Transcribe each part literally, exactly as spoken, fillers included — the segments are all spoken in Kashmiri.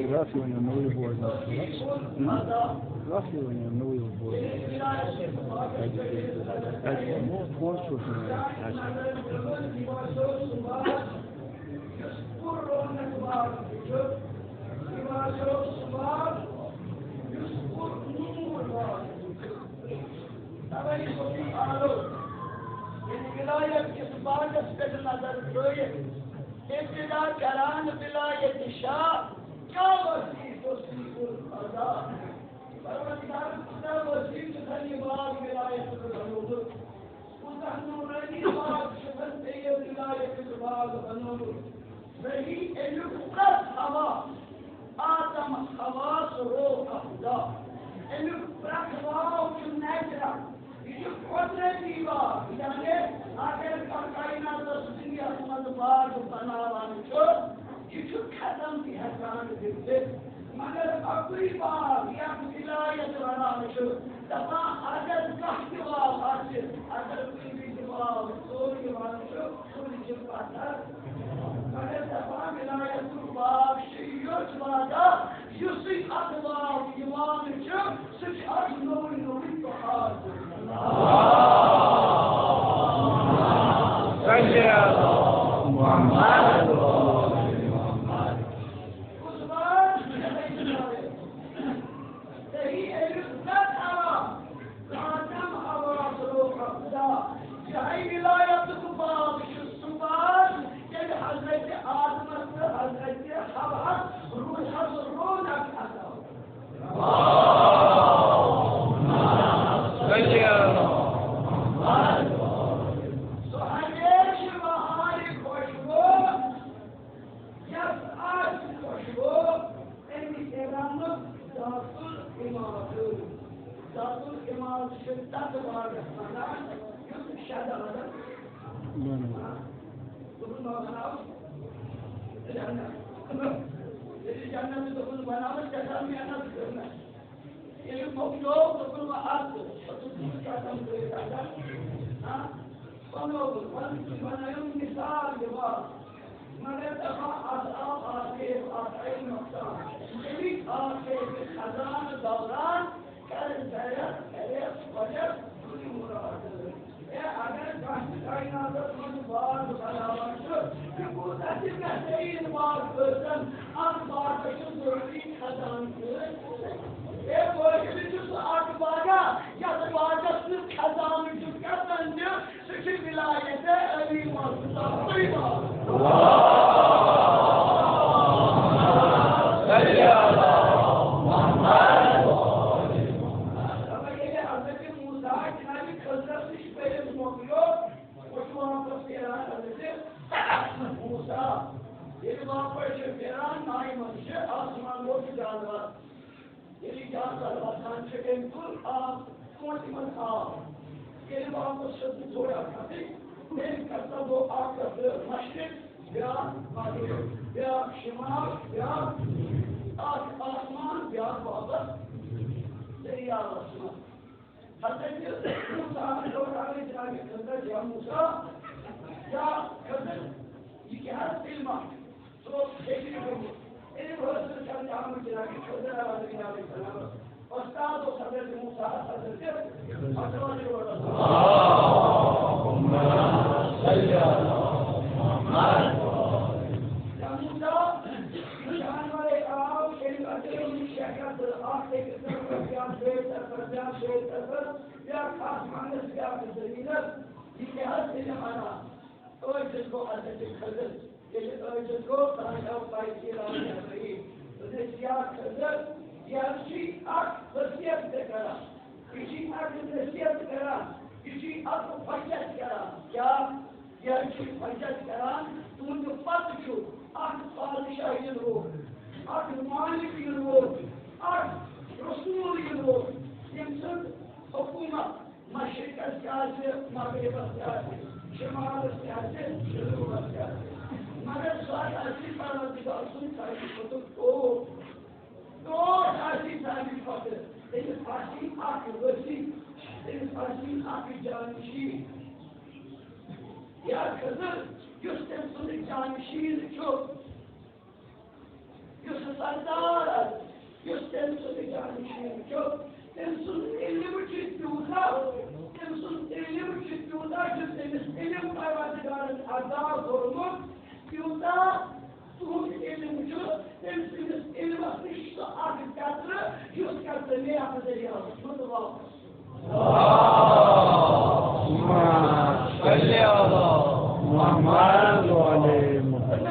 Здравствуйте, новый год. Здравствуйте, новый год. Ну, вот, вот, что ж, ولایت کِس باغس پٮ۪ٹھ نظر ترٲوِتھ، ابتدا کران ولایت شاہ، کیا وسیع توصیف الفضا۔ پروردگار، کوٗتاہ وسیع چھُ تۄہہِ یہِ باغ ولایت بنوومُت، کوٗتاہ نورانی باغ چھُ تۄہہِ یہِ ولایت باغ بنوومُت۔ صحیح، اَمیُک پرٛٮ۪تھ ہوا، آدم، حواس، روح، افزا۔ اَمیُک پرٛٮ۪تھ واو چھُ نیچرل، یہِ چھُ قۄدرتی واو۔ یعنی اگر کانٛہہ کائناتس دُنیاہس منٛز باغ بناوان چھُ، یہِ چھُ ختم تہِ ہٮ۪کان گٔژھِتھ۔ مگر اَکُے باغ یَتھ ولایت وَنان چھُ، دَپان اگر کانٛہہ تہِ واو آسہِ، اگر کُنہِ وِزِ واو ژوٚر یِوان چھُ، سُہ چھُ پَتھر۔ مگر دَپان ولایتُک باغ چھُ یُتھ باغا، یُسُے اَتھ واو یِوان چھُ، سُہ چھُ اَکھ نوٚوُے نوٚوُے بہار۔ صلی اللہ محمد۔ کُس باغ چھُ یِہوٚے ولایت؟ صحیح، أمِس نہ تھاوان آدم حواس روح افزا۔ یِہوٚے ولایتُک باغ چھُ سُہ باغ، ییٚلہِ حضرت آدمس تہٕ حضرت حواہس روحس رونق عطا۔ سُہ ہمیشہٕ بہارِ خوشبو، یَتھ آسہِ خوشبو، أمِس کیٛاہ درٛامُت؟ ذات العماد۔ ذات العماد چھِ تَتھ باغَس وَنان، یُس شدادَن دوٚپُن، بہٕ بَناوٕ جنت۔ ییٚلہِ جنت دوٚپُن، بَناوٕ، ژےٚ کَر محنت کٔرمٕژ؟ ییٚلہِ مۄکلیو، دوٚپُن، وۄنۍ اَتھ، دوٚپُن، ژٕ کیٛاہ کَم کٔرِتھ اَتھ؟ ہاں؟ بَنووُن، وۄنۍ بَنٲیِو مِثال یہِ باغ۔ مگر دَپان، اَتھ آو آخر، اَتھ آیہِ نۄقصان۔ ییٚمِکۍ آخر خزانہٕ دوران کَرِ زیرت، کَرِ وجب کُنہِ مُراد۔ اے، اگر کانٛہہ تہِ کائناتس منٛز باغ بناوان چھُ، یہِ کوٗتاہ تہِ بہتریٖن باغ ٲسِن، اَتھ باغس چھُ ضروٗری خزانہٕ سۭتۍ۔ اے، بہٕ چھُس سُہ اَکھ باغا، یَتھ باغس نہٕ خزانہٕ چھُ کھسان تہِ، سُہ چھُ ولایت علی مقصود۔ صلی اللہ محمد۔ اگر ییٚلہِ حضرت موسیٰ جناب خضرس نِش پٔرِتھ مۄکلیو، وۄنۍ چھُ واپس پھیران حضرت موسیٰ۔ ییٚلہِ واپس چھِ پھیران، نایہِ منٛز چھِ آسمان ووت جانور۔ ییٚلہِ جانور وَسان چھِ، أمۍ تُل آب، ژوٗنٛٹھۍ منٛز آب۔ ییٚلہِ واپس چھُس بہٕ تھوڑا کھسٕنۍ، أمۍ کَتھ گوٚو اَکھ کَتھ مشرق، بیٛاکھ مغرب، بیٛاکھ شمال، بیٛاکھ اَکھ آسمان، بیٛاکھ واپس دٔریاوَس منٛز۔ حضرت موسیٰ علیہ السلام جناب خضر، یا موسیٰ، یا خضر، یہِ کیٛاہ حظ علمہ؟ سُہ اوس فِکرِ گوٚمُت۔ علم حٲصِل کرنہِ آمُت جناب خضر علیہ السلام۔ استاد اوس حضرت موسیٰ، حضرت خضر۔ اللہم صل علی محمد۔ یا موسیٰ، جانورے آو، أمۍ اَژٲو یہِ شکل، اَکھ أکِس طرفہٕ، بیٛاکھ بیٚیِس طرفہٕ، بیٛاکھ بیٚیِس طرفہٕ، بیٛاکھ آسمانَس، بیٛاکھ زٔمیٖنَس۔ یہِ کیٛاہ حظ علم اَنان؟ عٲجِز گوٚو حضرت خضر۔ ییٚلہِ عٲجِز گوٚو، تَنہٕ آو پَے کہِ لا اِلٰہَ اِلَّا۔ دوٚپنَس، یا خضر، یہِ حظ چھُے اَکھ وصیت تہِ کران۔ یہِ چھُے اَکھ نصیحت کران۔ یہِ چھُے اَکھ وصیت کران۔ کیٛاہ؟ یہِ حظ چھُے وصیت کران، تُہُنٛد پتہٕ چھُ اَکھ بادشاہ یِنہٕ وول، اَکھ مالک یِنہٕ وول، اَکھ رسول یِنہٕ وول، ییٚمہِ سُنٛد حکوٗمت مشرقس تہِ آسہِ، مغربس تہِ آسہِ، شمالس تہِ آسہِ، جنوبس تہِ آسہِ۔ مگر سُہ حظ آسہِ پروردگار سُنٛد ساروی کھۄتہٕ ٹوٹھ۔ ٹوٹھ آسہِ ساروی کھۄتہٕ۔ تٔمِس آسہِ اکھ ؤسی، تٔمِس آسہِ اکھ جانشین۔ یا خضر، یُس تٔمۍ سُنٛد جانشین چھُ، یُس سردار آسہِ، یُس تٔمۍ سُنٛد جانشین چھُ، تٔمۍ سُنٛد علم چھُ تیوٗتاہ، تٔمۍ سُنٛد علم چھُ تیوٗتاہ، یُس تٔمِس علم پروردگارن عطا کوٚرمُت، تیوٗتاہ تُہُنٛد علم چھُ، تٔمۍ سٕنٛدِس علمس نِش چھُ اکھ قطرٕ، یُس قطرٕ مےٚ یتھ دٔریاوس منٛز واپس۔ اللہم صل محمد وعلى آل محمد.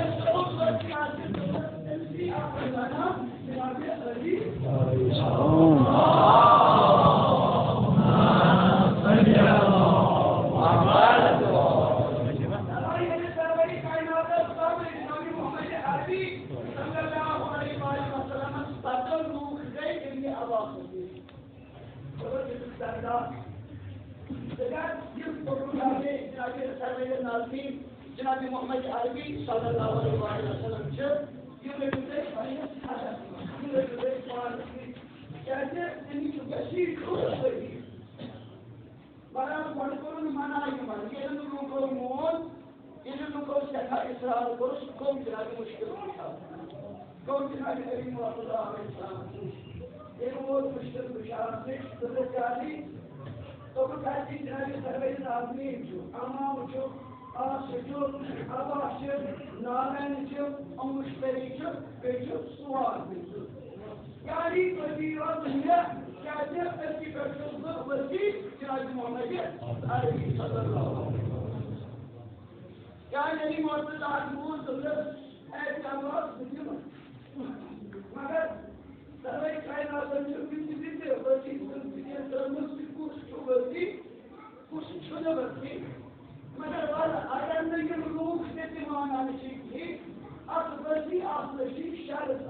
جناب محمد عربی صلی اللہ علیہ وآلہ وسلم چھِ، یِم رٔٹِو تُہۍ پننِس حدس منٛز، یِم رٔٹِو تُہۍ پانس سۭتۍ۔ کیازِ تٔمِس چھُ کٔشیٖرِ خٲطرٕ صحیح۔ بہرحال، گۄڈٕ کوٚرُن منع یِمن، ییٚلہِ نہٕ لوٗکو مون، ییٚلہِ لوٗکو سٮ۪ٹھاہ اصرار کوٚرُس، گوٚو جناب مُشکِل کُشا۔ گوٚو جناب علی محمد اللہ علیہ السلام۔ ییٚلہِ ووت مُشکِل کُشا نِش، دوٚپُکھ، "علی، دوٚپُکھ، علی جناب سرورِ نازنیٖن چھُ، امام چھُ، آصف چھُ، عباس چھِ، نالین چھِ، امشتری چھُ، بیٚیہِ چھُ سوار تہِ چھُ۔" یعنی وزیر اعظم مےٚ کیازِ أتھی پٮ۪ٹھ چھُس بہٕ وزیر جناب محمد عربی صلی اللہ علیہ وسلم۔ یعنی علی محمد عربی ووٚن دوٚپنَس، "اے جماعت، بہٕ دِمہٕ، مگر سرے کائناتن چھُ بِچ بِچ وزیر سٕنٛز بِچ ترٲومٕژ، کُس چھُ وزیر؟" کُس چھُنہٕ وَتھٕے؟ مگر وَلہٕ، اگر نہٕ یِم لوٗکھ تہِ تہِ مانان چھِ کِہیٖنۍ، اَتھ ؤتھٕے آسنَس چھِ شرط۔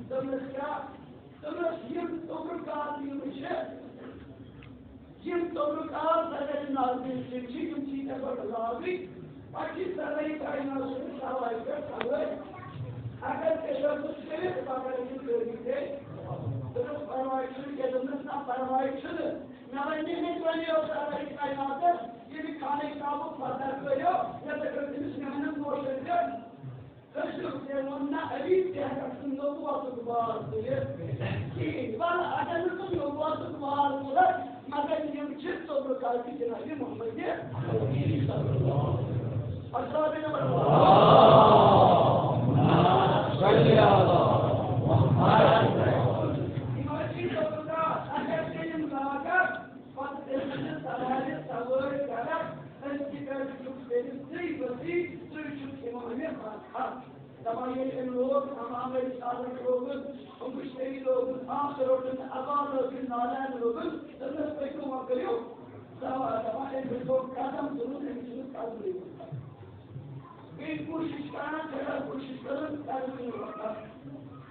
دوٚپنَس کیٛاہ؟ دوٚپنَس یِم توٚبرُکات یِم چھِ، یِم توٚبرُکات سرکٲرۍ ناظریٖن چھِ، یِم چھِ یِتھَے پٲٹھۍ لاگٕنۍ۔ پَتہٕ چھِ سرٲے کائنات سٕنٛدِس حوالہٕ پٮ۪ٹھ خبرٕ۔ اگر تہِ شرطس کٔرِتھ، پَگاہ ٲسِو کٔرمٕتۍ۔ دوٚپنَس پَرواے چھُنہٕ کینٛہہ، دوٚپنَس نہ پَرواے چھُنہٕ۔ مےٚ وَنہِ نہٕ، مےٚ تہِ وَنیو سرٲے کائناتس، ییٚلہِ خانہ کعبُک پتھر کٔرِو، مےٚ تہِ کٔر تٔمِس محنت کوشش زِ، کٲشِر تٔمۍ ووٚن، "نہ، علی، ژےٚ ہٮ۪کَکھ نہٕ نبوتُک بار تُلِتھ کِہیٖنۍ۔" وَلہٕ، اگر نہٕ ژٕ نبوتُک بار تُلَکھ، مگر یِم چھِ ژوٚبرٕ کاکہِ جناب محمد عربی صلی اللہ علیہ وسلم۔ اَسلام علیکم۔ یِم حظ چھِ ژوٚبرٕ کاک، اگر ژےٚ یِم لاگَکھ، پتہٕ تٔمۍ سٕنٛدِ سوارِ سوٲرۍ کرکھ، أزکہِ پٮ۪ٹھ چھُکھ تٔمِس تُہۍ ؤسیع، تُہۍ چھِو اِمامِ مذہب۔ دَپان ییٚلہِ أمۍ لوگ، اِمامِ رسالت لوگُن، مُشتری لوگُن، آخر روٚٹُن، عباد لوگُن، نالین لوگُن، دوٚپنَس، "پٔکِو وۄنۍ کٔرِو سوال۔" دَپان أمۍ لوگ قدم تُلُن، أمۍ چھُنہٕ قدمٕے تُلمُت۔ بیٚیہِ کوٗشِش کران، کران کوٗشِش کران، کران چھُنہٕ وۄتھان۔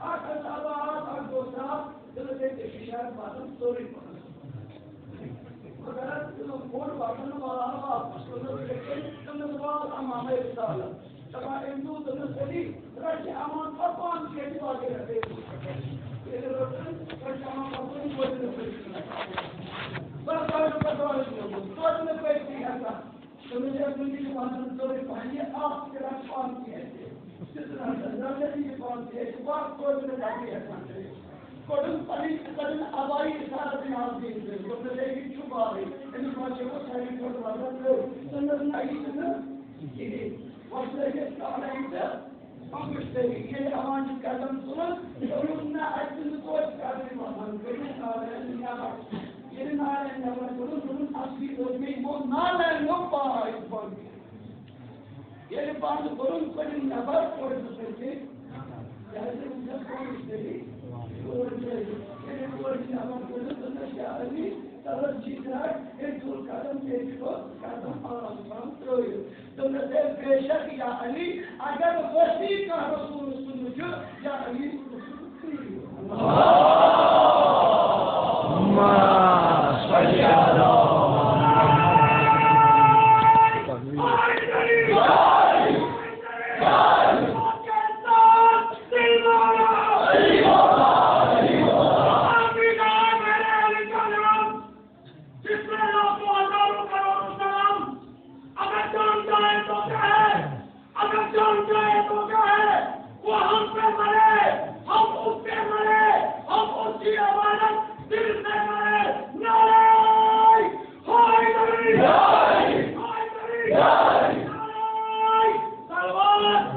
اکھ ہسا آو، اکھ دوست آو، تٔمِس گٔے تٔمِس شاید باسان سورُے پَتہ۔ مگر تِمن کوٚر وۄتھُن وال واپس، تِمن گٔے، تِمن وال اَمامَے رِسالت۔ دَپان أمۍ دوٚپ، دوٚپنَس، "علی، رَٹہِ اَمان پَتہٕ پانہٕ کیٛازِ باقٕے رَٹے؟" ییٚلہِ رٔٹٕن، رَٹہِ اَمان پَتہٕ وۄنۍ توتہِ نہٕ پٔتۍ کِنۍ۔ بَس، بَس، بَس، بَس، توتہِ نہٕ پٔتۍ کِنۍ ہٮ۪کان۔ تٔمِس چھِ، تٔمِس چھِ وَنان، ژٕ روزِ پَنٕنہِ اَکھ کِرَکھ پانہٕ تہِ اَسہِ۔ تہِ چھُ نہٕ آسان، زَن تہِ چھِ پانہٕ تہِ اَسہِ، وَق توتہِ نہٕ تَتہِ ہٮ۪کان کٔرِتھ۔ کوٚڑُن پَنٕنۍ، کوٚڑُن عبایی اِشارَتٕے آز دِنۍ کٔرِتھ۔ دوٚپنَس، "ہے، یہِ چھُ بارٕے، أمِس ما چھِ وۄنۍ ساروی کھۄتہٕ وَزَن لٔر؟" دوٚپنَس، "نہ، یہِ چھُنہٕ کِہیٖنۍ۔" وۄنۍ چھُ أکِس کَرنَے تہٕ ییٚلہِ یِوان چھِ قدم تُلان، دوٚپُن، "نہ، اَتہِ چھُنہٕ توتہِ قدمٕے وۄتھان، کٔرِو نالین نٮ۪بر۔" ییٚلہِ نالین نٮ۪بر کوٚرُن، دوٚپُن، "اَصلی اوس مےٚ یِمو نالینو پاے بنٛد کٔرِتھ۔" ییٚلہِ بنٛد کوٚرُن، کٔڑِن نٮ۪بر، کوٚڑ زٕ سۭتۍ۔ کیٛازِ وٕنکیٚس کوٚر مُشتری؟ یور چھِ، ییٚلہِ کورِ نٮ۪بر کوٚڑُن، دوٚپنَس، "یا علی، تَلَس جی درٛاے، أمۍ تُل قدم، تٔمۍ چھُ قدم آرام سان ترٛٲوِتھ۔" دوٚپنَس، "ہے، بے شک یا علی، اگر وصی کانٛہہ رسول سُنٛد چھُ، یا علی سُنٛد چھُ۔" اللہم صل علی محمد۔ جس میں لاکھوں ہزاروں کروڑوں سلام، اگر جان جائے تو کیا ہے؟ اگر جان جائے تو کیا ہے؟ وہ ہم پہ مرے، ہم اس پہ مرے، ہم اس کی عبادت دل سے کرے۔ نعرہ حیدری! حیدری! نعرہ صلوات!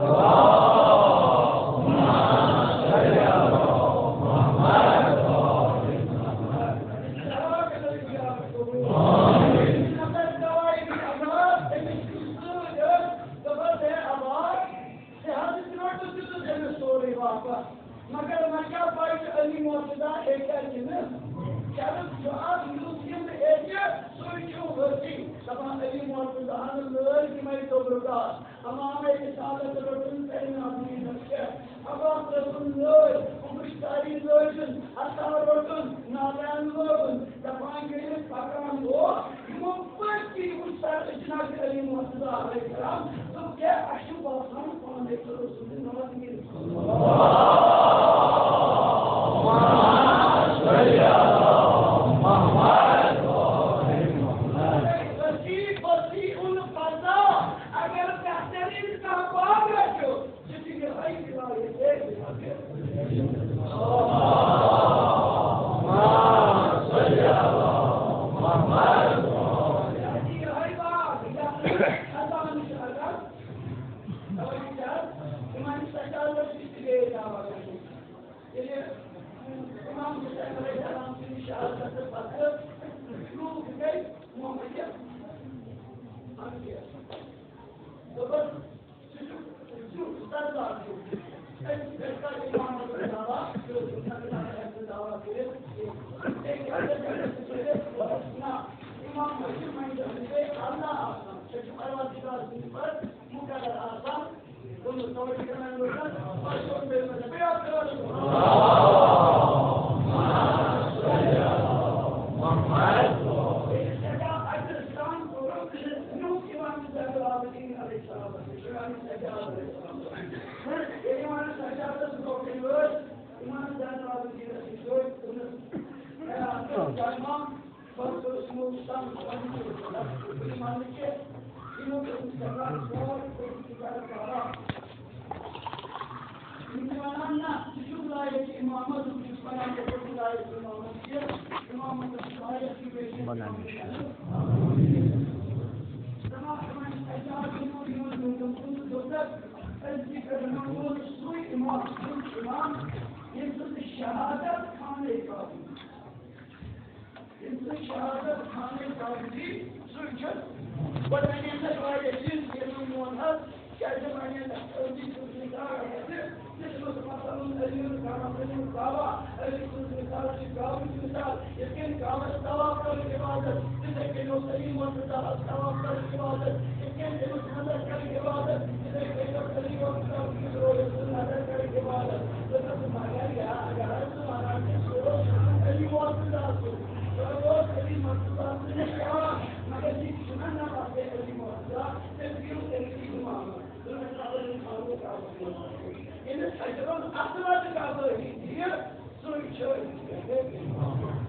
مگر وۄنۍ کیٛاہ پَے چھُ علی مرتضیٰ ہیٚکیٛاہ کِنہٕ؟ شرط چھُ اَتھ، یُس یِم ہیٚکہِ، سُے چھُ ؤرتھی۔ دَپان علی مرتضیٰہَن لٲگۍ یِمَے تبرکات۔ امام رسالت رٹن پہلے آدمی نقشہ، عباس رٹن لوگ، عمر شاری لوگن، عطا رٹن، نالان لوگن، دپان ییٚلہِ پکان اوس، یِمو پٔتۍ کِنۍ وُچھ سر اجناس علی مرتضیٰ علیہ السلام، دوٚپ کیٛاہ اَسہِ چھُ باسان پانے چھُ رسول نماز۔ وسیع، وسیع الفضا، اگر بہترین کانٛہہ باغ رچھو، سُہ چھُ یِہوٚے روایت۔ یِہوٚے باغ، یَتھ خزانہٕ چھُ اگر، توجہ چھِ حظ، اِمام سجاد اوس اِس لیے دعویٰ کران۔ ییٚلہِ اِمام حسین علیہ السلام سٕنٛدِ شہادتہٕ پتہٕ لوٗکھ گٔے محمد حنفی۔ دوٚپُن، سُہ چھُ زیُٹھ سردار چھُ۔ أمۍ سٕنٛدِ خٲطرٕ اِمام حسین دعویٰ، یہِ اوس سُہ سردار ہٮ۪کہٕ نہٕ دعویٰ کٔرِتھ کینٛہہ۔ أکۍ حضرت علی سٕنٛدِ کٔرِتھ، نہ، اِمام حسین وۄنۍ چھُ أمِس بیٚیہِ اللہ آسان، سُہ چھُ پروردگار سٕنٛدِ پتہٕ مقرر آسان۔ شہادت خانہ کعبہ۔ ییٚمہِ سۭتۍ شہادت خانٕے کاغذی سُے چھُ۔ گۄڈٕ وَنے مےٚ واریاہ چیٖز، ییٚلہِ نہٕ میون حظ، کیٛازِ وَنے مےٚ أزی چھُس نہٕ کانٛہہ حظ، یہِ چھُنہٕ مثلاً علی کانٛہہ مثلاً کعبہ، علی سُنٛد مثال چھُ کعبٕچ مثال۔ یِتھ کٔنۍ کعبَس طواف کَرٕنۍ عبادت، تِتھَے کٔنۍ اوس علی مرتضیٰ ہَس طواف کَرٕنۍ عبادت۔ یِتھ کٔنۍ تٔمِس نظر کَرٕنۍ عبادت، تِتھَے کٔنۍ اوس علی مرتضیٰ ہَس نظر کَرٕنۍ عبادت۔ دوٚپمَس، مگر یا اگر حظ ژٕ وَنان چھُکھ، سُہ اوس علی مرتضیٰ سُنٛد، سُہ اوس علی مرتضیٰ سُنٛد شان، مگر یہِ چھُنہ نہ پَتہٕ علی مرتضیٰ، تٔمۍ کٔرِو تٔمِس اِمامت۔ دوٚپمَس، اَصٕل اِنسان گوٚو کَرُن۔ ییٚمِس اجرَن اَصٕل تہٕ قبٲہی دِیہِ، سُے چھُ۔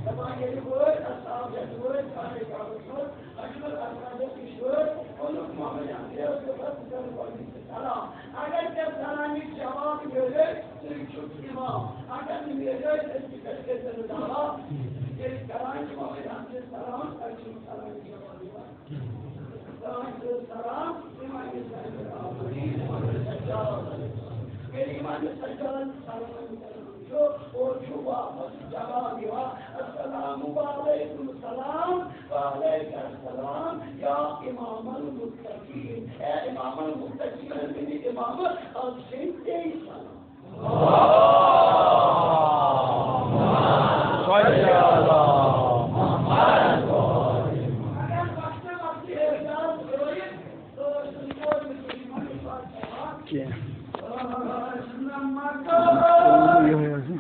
دَپان ییٚلہِ وٲتۍ اَصحاب ہٮ۪تھ وٲتۍ خانہ کعبَس منٛز، اجمل اَصحابَس نِش وٲتۍ، ووٚنُکھ محمد حنفیَس دوٚپُکھ، ژٕ کَر گۄڈٕنیتھ سلام۔ اگر ژےٚ سلامہِ جواب میلے، ژٕ چھُکھ اِمام۔ اگر نہٕ میلے، تیٚلہِ تہِ کَرِ ژےٚ زِندٕ دعوا۔ ییٚلہِ کران چھِ محمد حنفیَس سلام، تَتہِ چھُنہٕ سلامہِ جواب یِوان۔ سلام، سلام، اِمام سجاد۔ ییٚلہِ اِمام سجاد سلام کران چھُ، اورٕ چھُ واپس جواب یِوان، السلام وعلیکم السلام، وعلیکم السلام، یا امام المتقین، اے امام المتقین، میٲنۍ امام، از چھِ بیٚیہِ سلام۔ صلی علی محمد۔ اگر وقتہٕ وقتہٕ اعجاز ترٲیِتھ، کینٛہہ۔ یِہوٚے حظ۔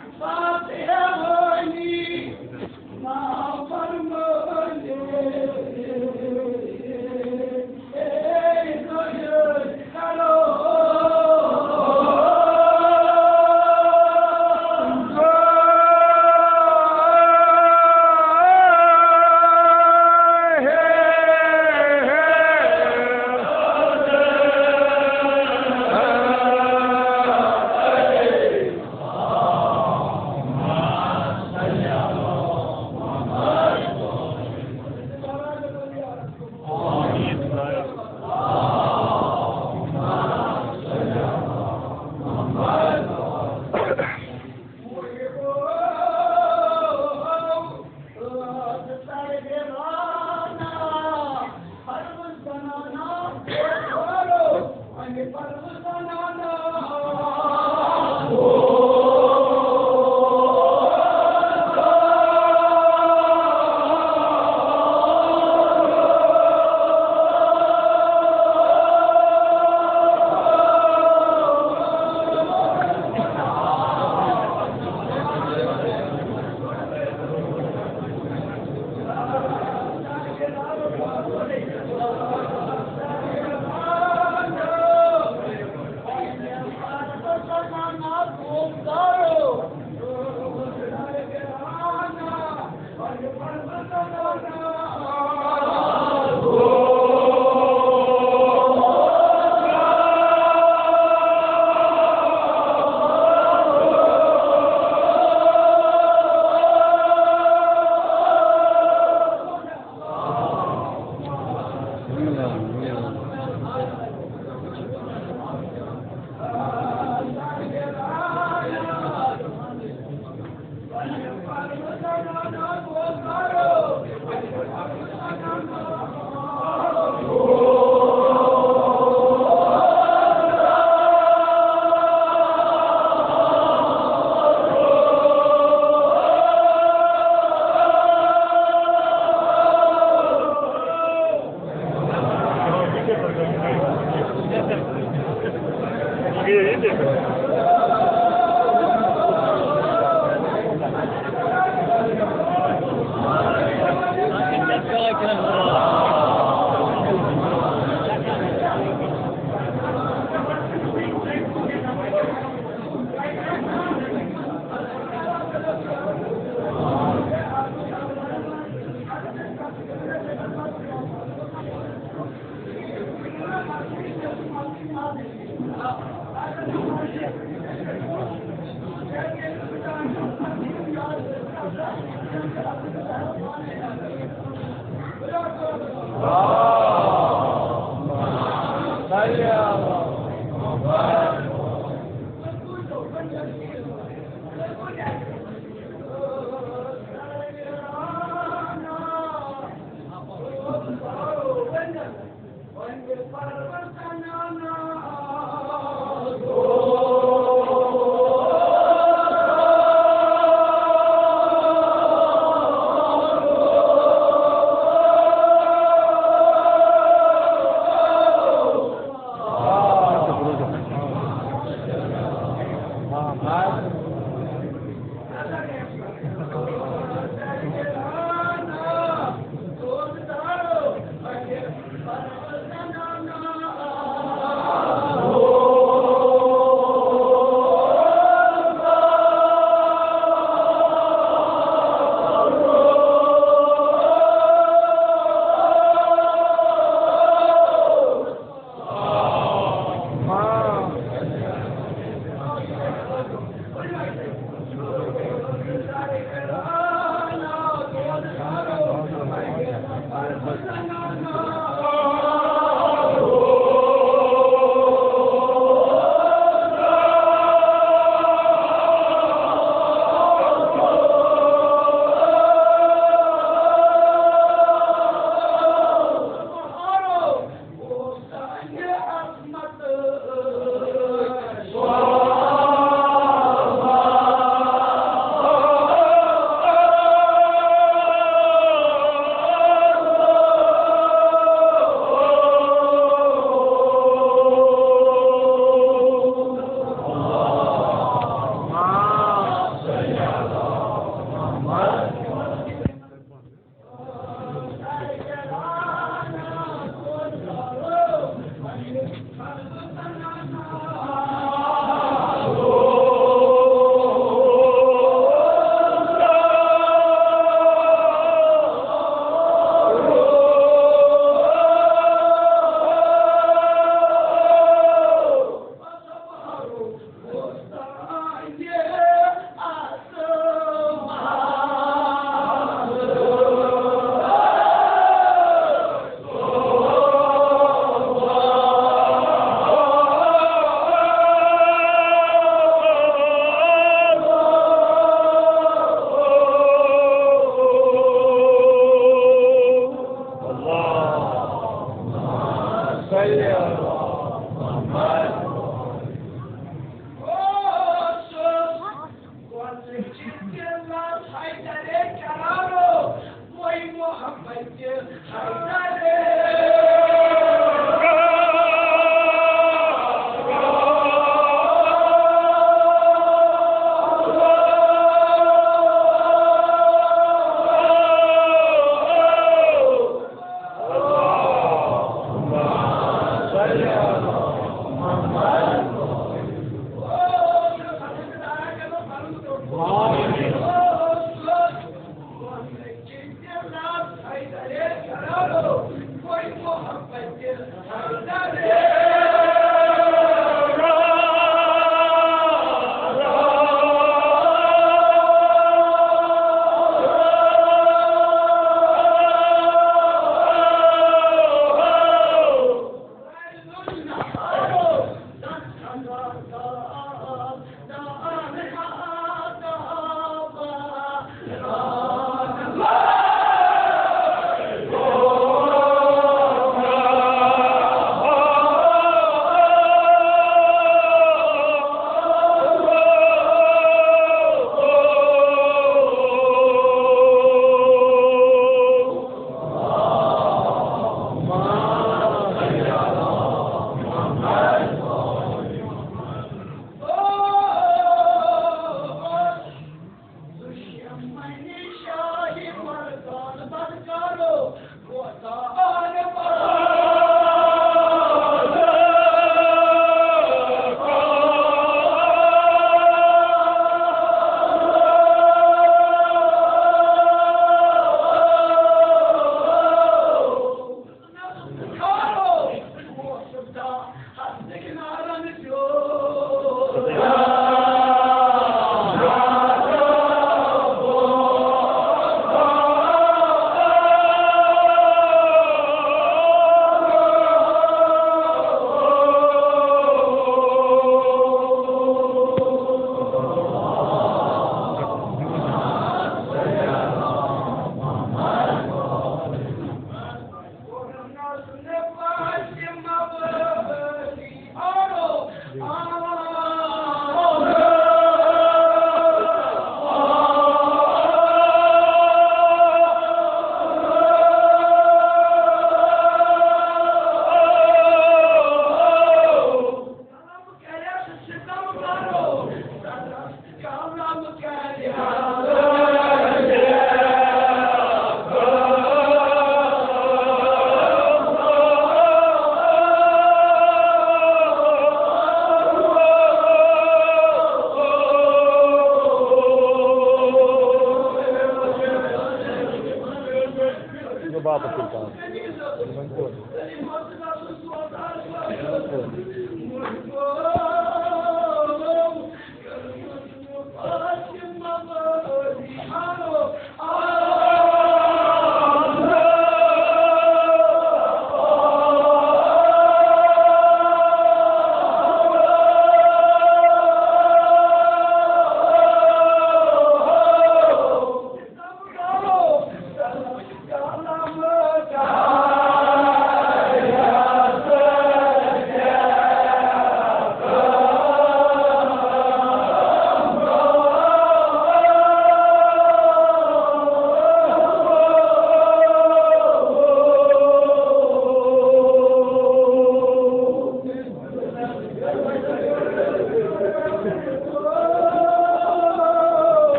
یہِ واپس ییٚلہِ کانٛہہ۔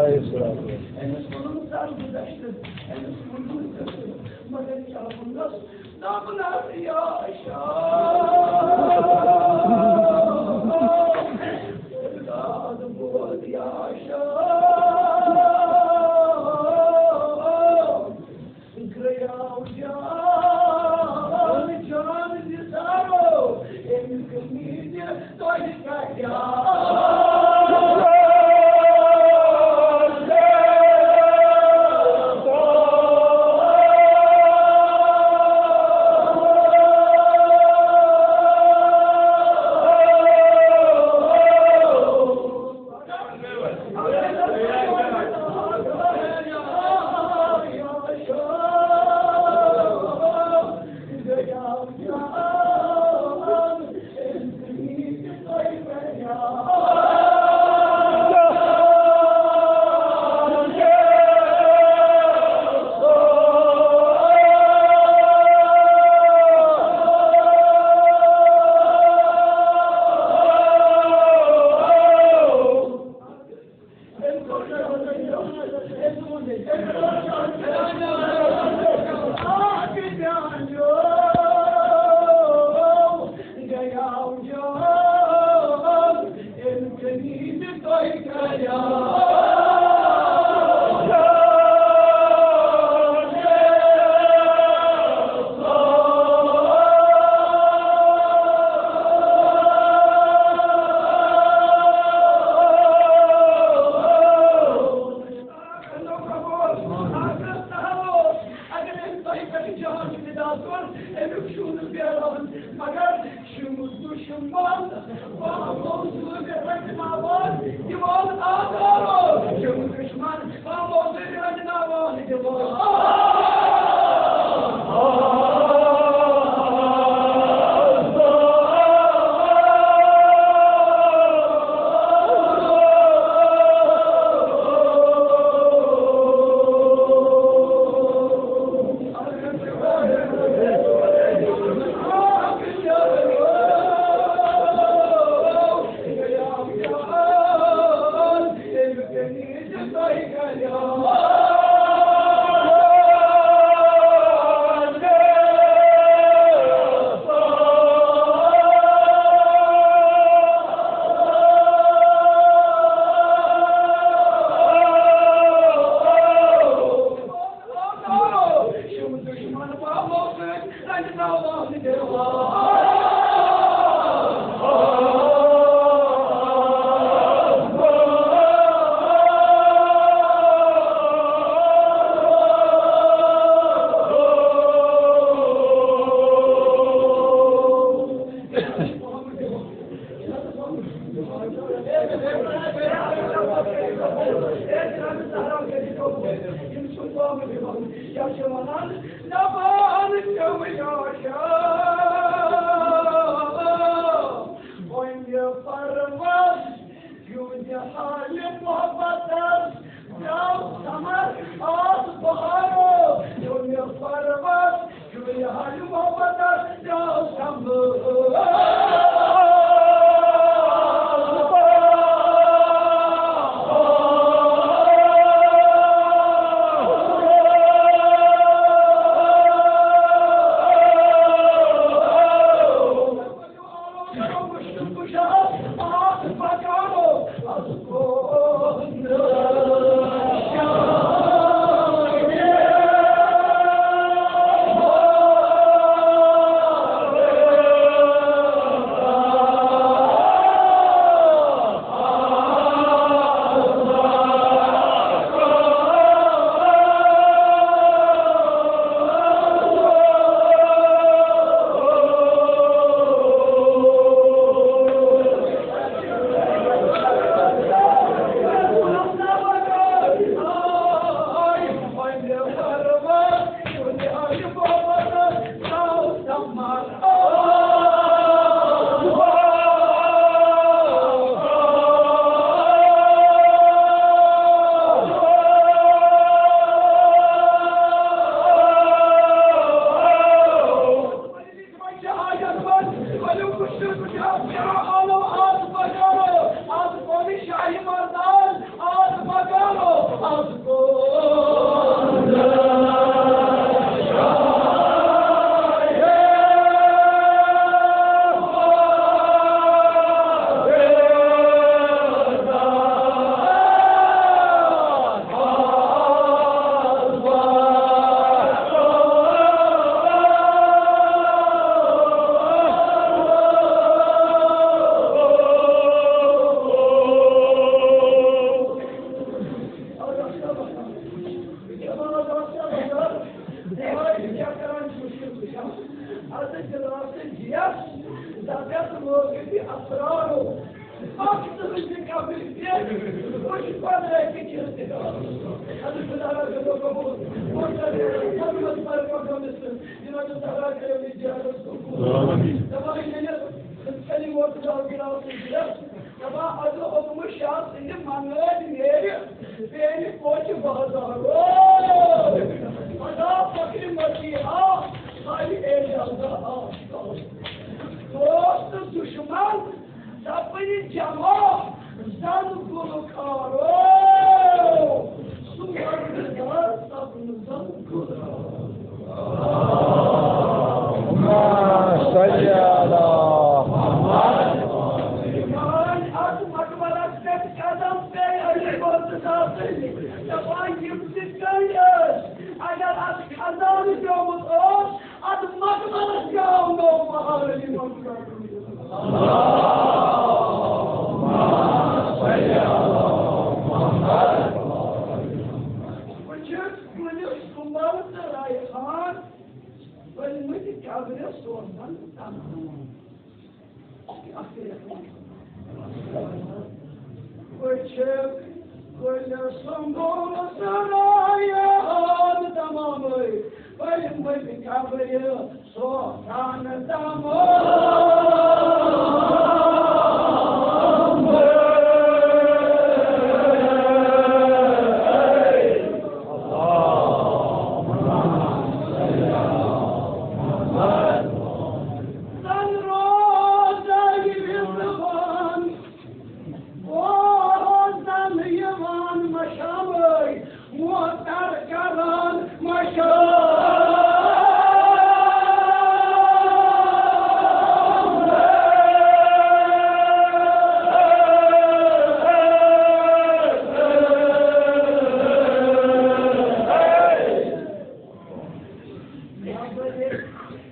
علیہ السلام۔ أمِس ووٚنُن سرگُزشتہٕ، أمِس ووٚنُن قصہٕ، مگر کیٛاہ ووٚننَس؟ دوٚپنَس، یا شاہ، داد بوز، یا شاہ۔ گٔیاو جان، جان نثارو، أمۍ کٔمی تہِ تۄہہِ کَتہِ آو؟ مگر شُمُد دُشمن، پامو سۭتۍ رٹناوان، دِوان آزارو۔ شُمُد دُشمن، پامو سۭتۍ رٹناوان، دِوان آزارو۔ کیٛاہ چھِ وَنان؟ دَپان چھِم یاشا، وۄنۍ پَرواز کیُتھ حالہِ محبتس درٛاو سمر آز بہارو، کیُتھ پَرواز کیُتھ حالہِ محبتس درٛاو سمر۔ دپان، اَدٕ اوٚنمُت شاہ سٕنٛدِ منٛگٲلۍ نیرِ، پیرِ کوچہِ بازارو۔ خدا فخرِ مسیحا، سانہِ اعجازا آفتاب۔ دوست دُشمن سپٕدۍ جمع زن گُلہٕ کارو۔ سُہ مرد دار سپنہٕ زن گُلہٕ کارو۔ صلی اللہ۔ میٲنۍ اتھ مقبرس پٮ۪ٹھ قدم پیٚیہِ علی مرتضی سٕنٛدۍ۔ دپان، یِم تہِ کٔنۍ ٲسۍ، اگر اتھ خزانہٕ پیومُت اوس، اتھ مقبرس پیوم نوٚو بہار علی مرتضی۔ بہٕ چھُس کُلِس کُمل تہٕ ریحان، ؤلمٕتۍ قبرِ سوزن تمام۔ بہٕ چھُس کُلِس کُمل تہٕ ریحان تمامٕے، ؤلمٕتۍ قبرِ سوزن تمام۔ زن روزے رضوان، روزن یوان مشامے، موتر کران مشام۔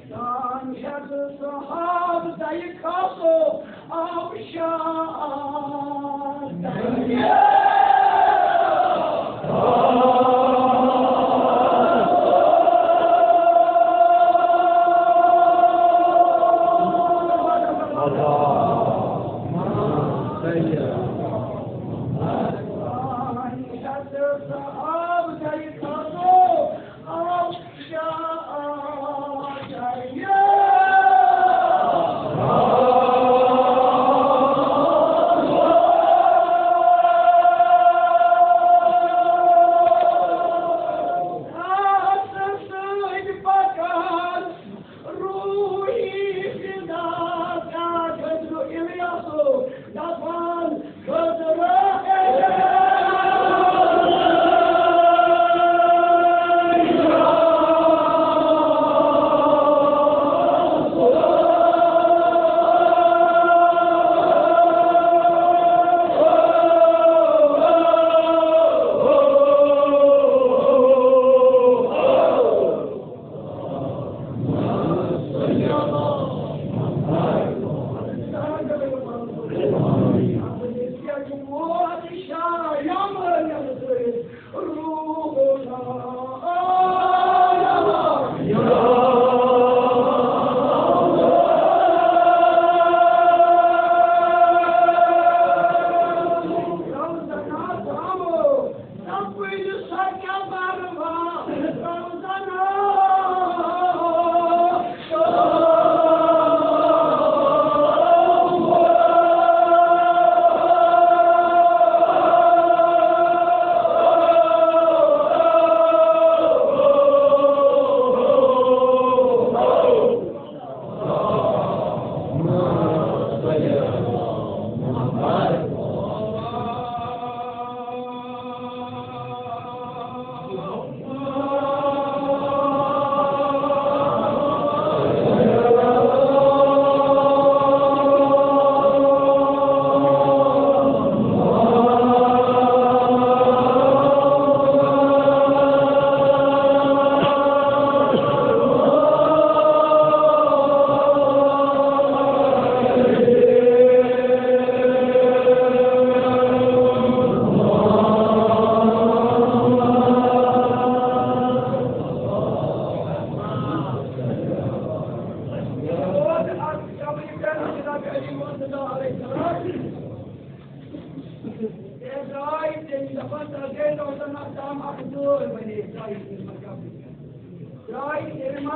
سان ہیٚتھ صحاب دَیہِ کھاسو آبشار۔ سان ہیٚتھ صحاب دَیہِ کھاسو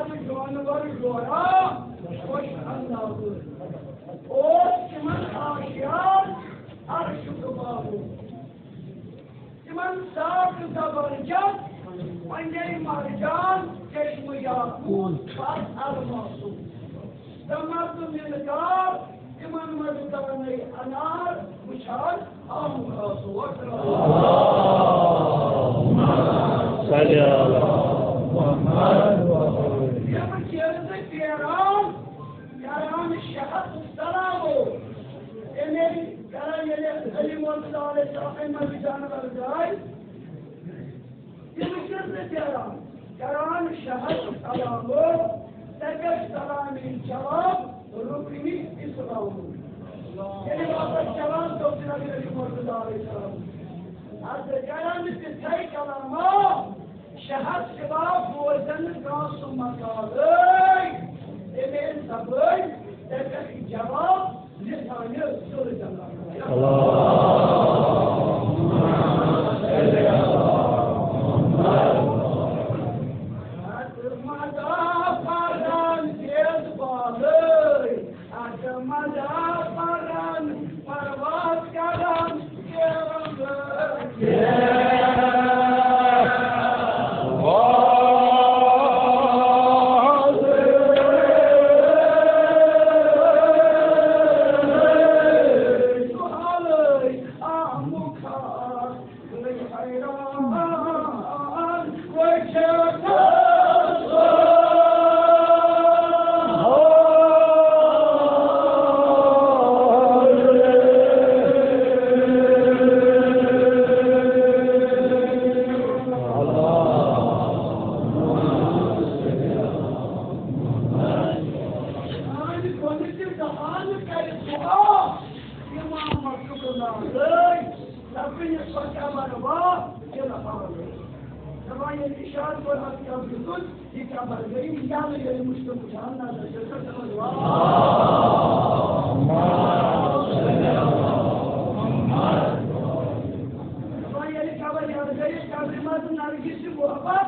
جانور جوڑا خوش انداز اوس تِمن آشیان عرشُک بابو۔ تِمن ساکھ زبردست پنجے مرجان چشمہٕ یاقوت پس الماسو۔ زٕ مردٕ مِلکار تِمن منٛز دانے انار وٕچھان آمُت آسو۔ صلی اللہ محمد۔ یِم چیٖرٕ تہٕ پیران کران شہد سلامو۔ تیٚلہِ کران ییٚلہِ علی مرتضی علیہ السلام اَمہِ منٛز جانور درٛاے، تِم چھِس نہٕ پھیران، کران شہد سلامو، تَتٮ۪تھ سلامی جواب رُکنی اسلامو۔ ییٚلہِ واپس چلان دوٚپ جناب علی مرتضی علیہ السلام، اَدٕ کران تِتھَے کلامو، شہد سِوا بوزن کانٛہہ سُہ مقالے، تَمے زبٲنۍ تَتٮ۪تھ جواب۔ اللهم صل على محمد۔ سانہِ گۄڈٕنِچہِ زبانہِ کرِ دُعا، امام مقصود اللہ علیہ، ربِ یہِ سۄ کیٛاہ بنہٕ با، یہِ نہ پاوان۔ دپان ییٚلہِ اشارٕ کوٚر اتھ قبرِ کُن، یہِ کیٛاہ بنہٕ گٔے، یہِ کیٛاہ نہٕ ییٚلہِ مُشکِل وٕچھان نظر چھِ، سۄ دپان، واہ۔ دپان ییٚلہِ قبر یلہٕ گٔے، قبرِ منٛز نرگس چھِ محبت،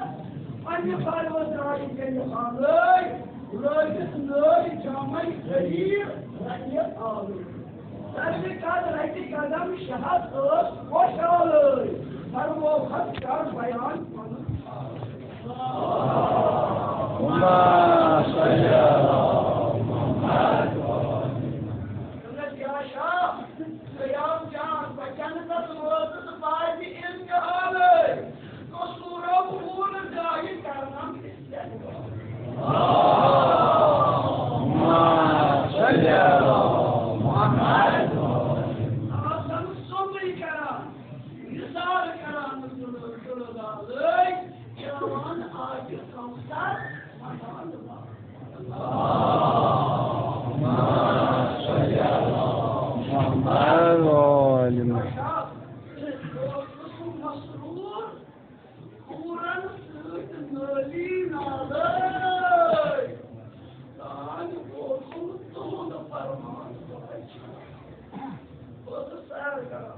پننہِ پروردگارٕکۍ کٔرِتھ آلٲے، لٲگِتھ نٲلۍ جامَے حریٖر رنگہِ آلہٕ۔ سروِ قد رٹہِ قدم شہد ٲس خۄش آلٲے، فرموہس کر بیان پنُن حال۔ اللهم صل على محمد۔ حضرت یا شاہ، قیام جان، بچن تس وٲژ تہٕ پاتہِ انتہالے۔ قصوٗرو پوٗرٕ جایہِ کرنم استحقاق۔ اللهم صل على محمد۔ آسن سوٚمٕے کران، نثار کران، تُلہٕ، تُلہٕ لالے، چاوان آبِ کوثر، وَنان۔ مسرور، حورن سۭتۍ نٲلی نالے۔ تانۍ ووتُم تُہُنٛد فرمان، بہٕ ٲسٕس سیر کران۔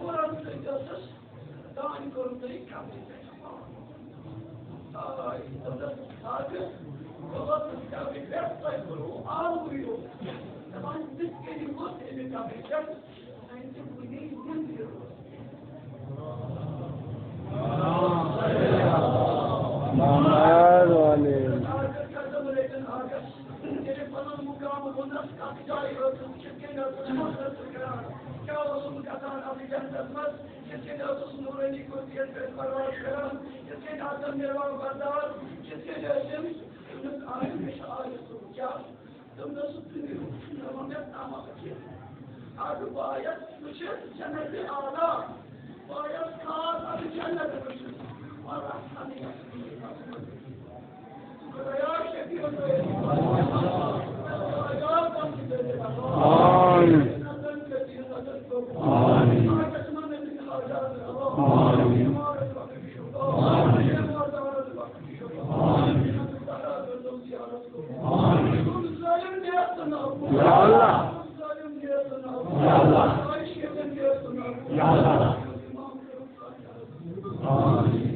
حورن سۭتۍ ٲسٕس دانہِ کوٚرمُت کمرِ پٮ۪ٹھ۔ آے، دوٚپنس، "اَدٕ، بہٕ ووتُس کمرِ پٮ۪ٹھ، تۄہہِ کوٚروٕ آوُے یوت؟" دَپان، "تِتھ کٔنی ووت أمہِ کمرِ پٮ۪ٹھ، أمۍ تہِ وُنی نِندرِ روز۔" محمد علی۔ آگے قدم رٔٹِن آگس، ییٚلہِ پنُن مُقام ووٚننس، کتھ جایہِ ٲسٕس، کِتھ کٔنۍ ٲسٕس مۄخصر کران، کیٛاہ اوسُم گژھان اتھ جنتس منٛز؟ کِتھ کٔنۍ ٲسٕس نوٗرٲنی کُرسِین پٮ۪ٹھ پرواز کران؟ کِتھ کٔنۍ آسن نِروان بردار؟ کِتھ کٔنۍ ٲسِم؟ تٔمِس آیہِ مےٚ چھِ آیہِ سُہ کیٛاہ؟ تٔمۍ دوٚپ، "سُہ تُلِو، مےٚ ووٚن مےٚ تَمام کینٛہہ۔ اَدٕ بہٕ آیَس وٕچھِتھ جنتِ اعلیٰ، بہٕ آیَس خاص اَدٕ جنت وٕچھِتھ، اور اَتھ اَدٕ یَتھ خدایا شفیع البریت، خدایا غمگین آمین۔ آمین۔ آمین۔ آمین۔ یا اللہ۔ یا اللہ۔ یا اللہ۔ آمین۔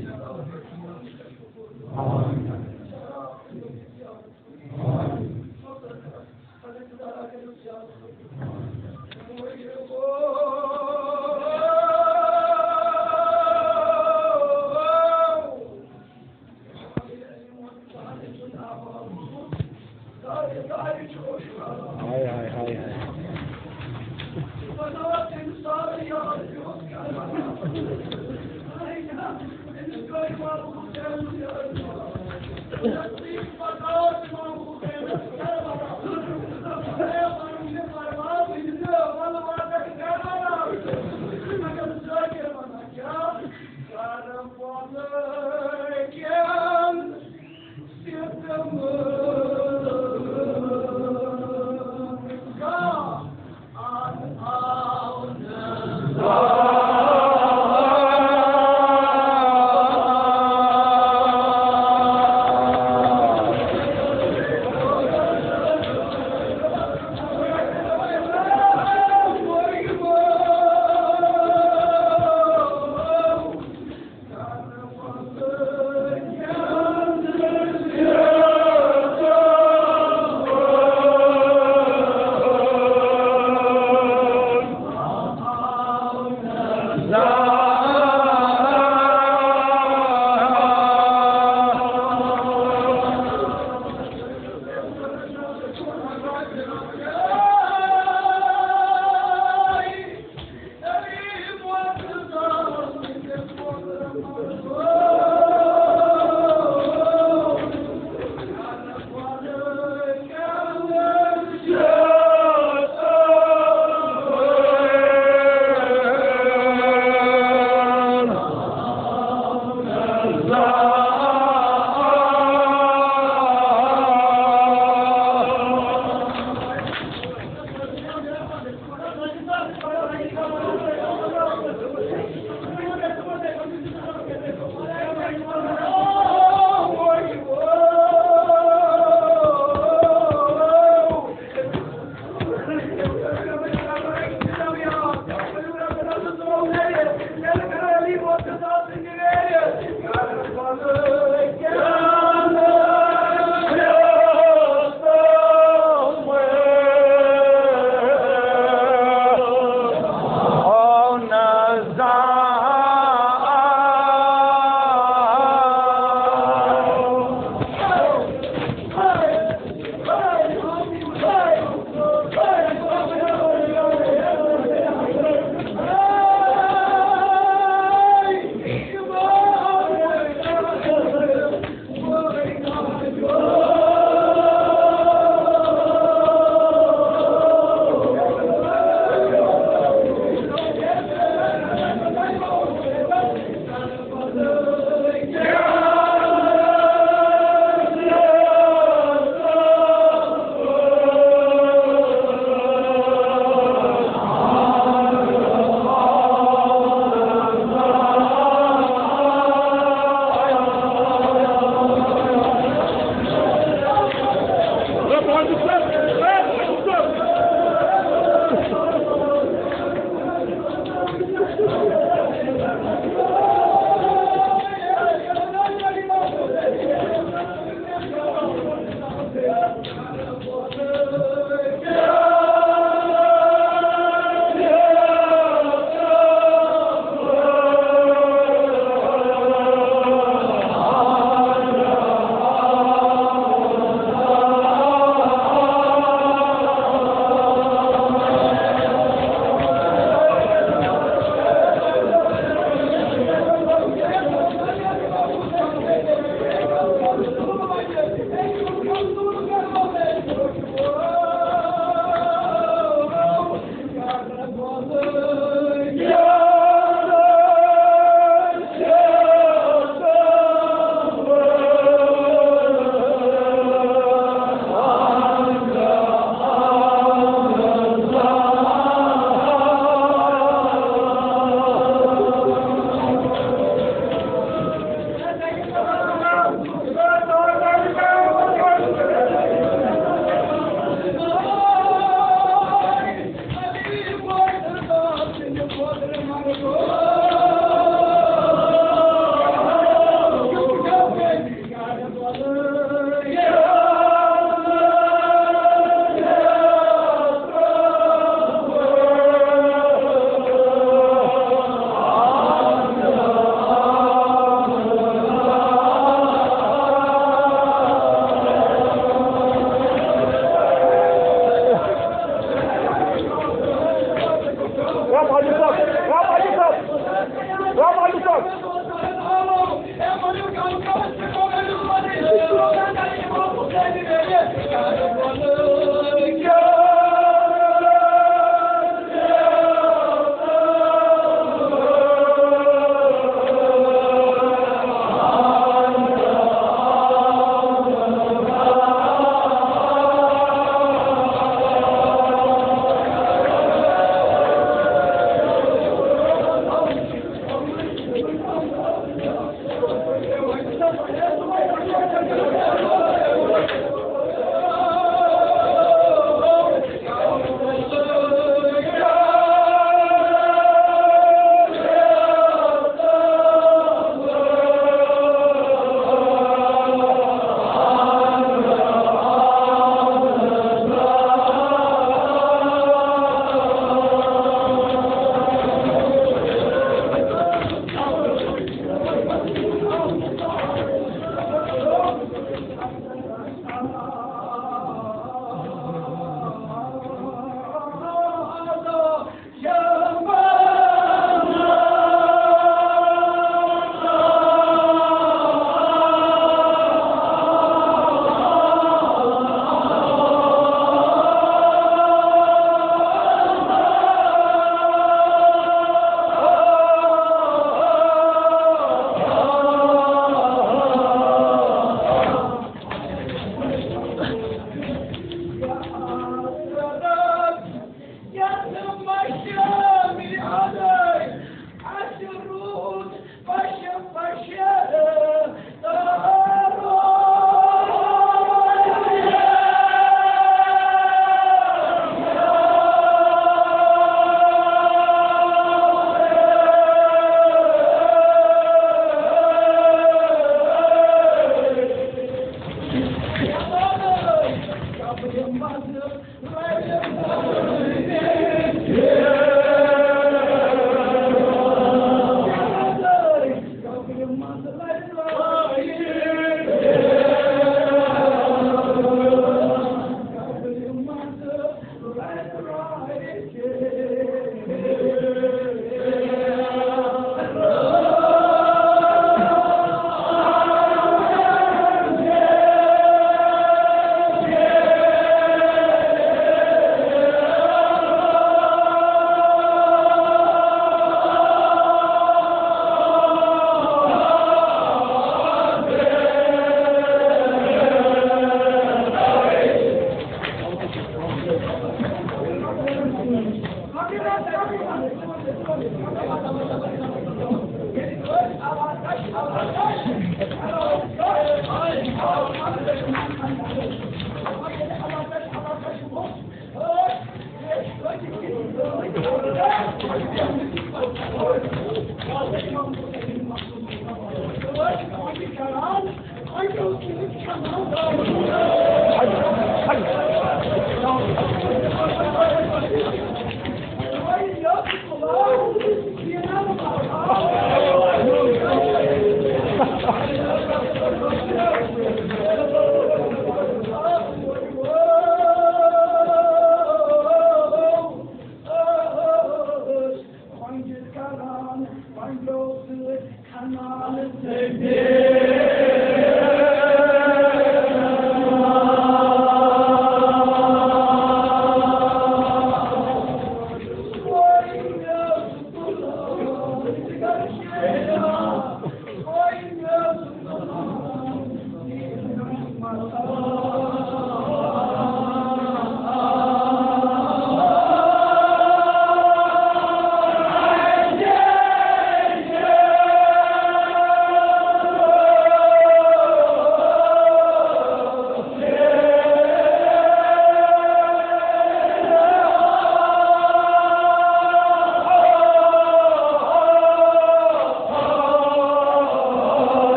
ہاے، ہاے، ہاے، ہاے۔